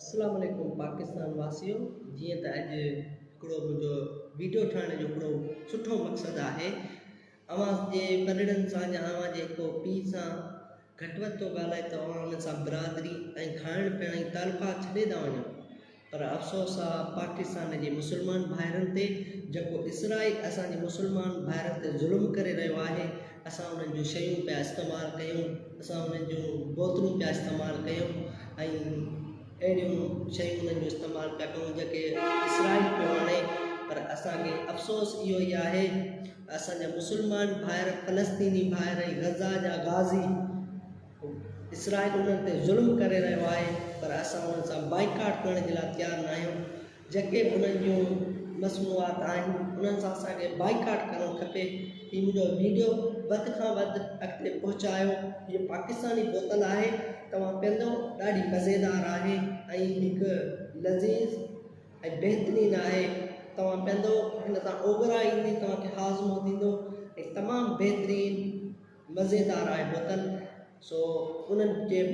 اسلام عليڪم پاڪستان واسيو جيئن ته اڄ هڪڙو منهنجو ويڊيو ٺاهڻ جو هڪڙو سٺو مقصد آهي اوهان جي وڏڙن سان يا اوهان جي هڪ پيء سان گهٽ وڌ ٿو ڳالهائي ته اوهان ان سان برادري ۽ کائڻ پيئڻ ۽ تعلقات ڇڏي ٿا وڃو پر افسوس آ پاڪستان جي مسلمان ڀائرن تي جيڪو اسرائيل اسان جي مسلمان ڀائرن تي ظلم ڪري رهيو آهي اسان انهن جون شيون پيا استعمال ڪيون اسان انهن جون بوتلون پيا استعمال ڪيون ۽ اهڙيون شيون انهن جو استعمال پيا ڪيون جيڪي اسرائيل پيو آڻي پر اسانکي افسوس اهو ئي آهي اسانجا مسلمان ڀائر فلسطيني ڀائر ۽ غزا جا غازي اسرائيل انهن تي ظلم ڪري رهيو آهي پر اسان انهن سان بائيڪاٽ ڪرڻ جي لاء تيار نه آهيون جيڪي به انهن جون مصنوعات آهن انهن سان اسان کي بائيڪاٽ ڪرڻ کپي. هي منهنجو ويڊيو وڌ کان وڌ اڳتي پهچايو. هي پاڪستاني بوتل آهي توهان پيئندو ڏاڍي مزيدار آهي ۽ هڪ لذيذ ۽ بهترين آهي توهان پيئندو هن سان اوگرا ايندي توهان کي هاضمو ٿيندو ۽ تمام بهترين مزيدار آهي بوتل سو انهن جي.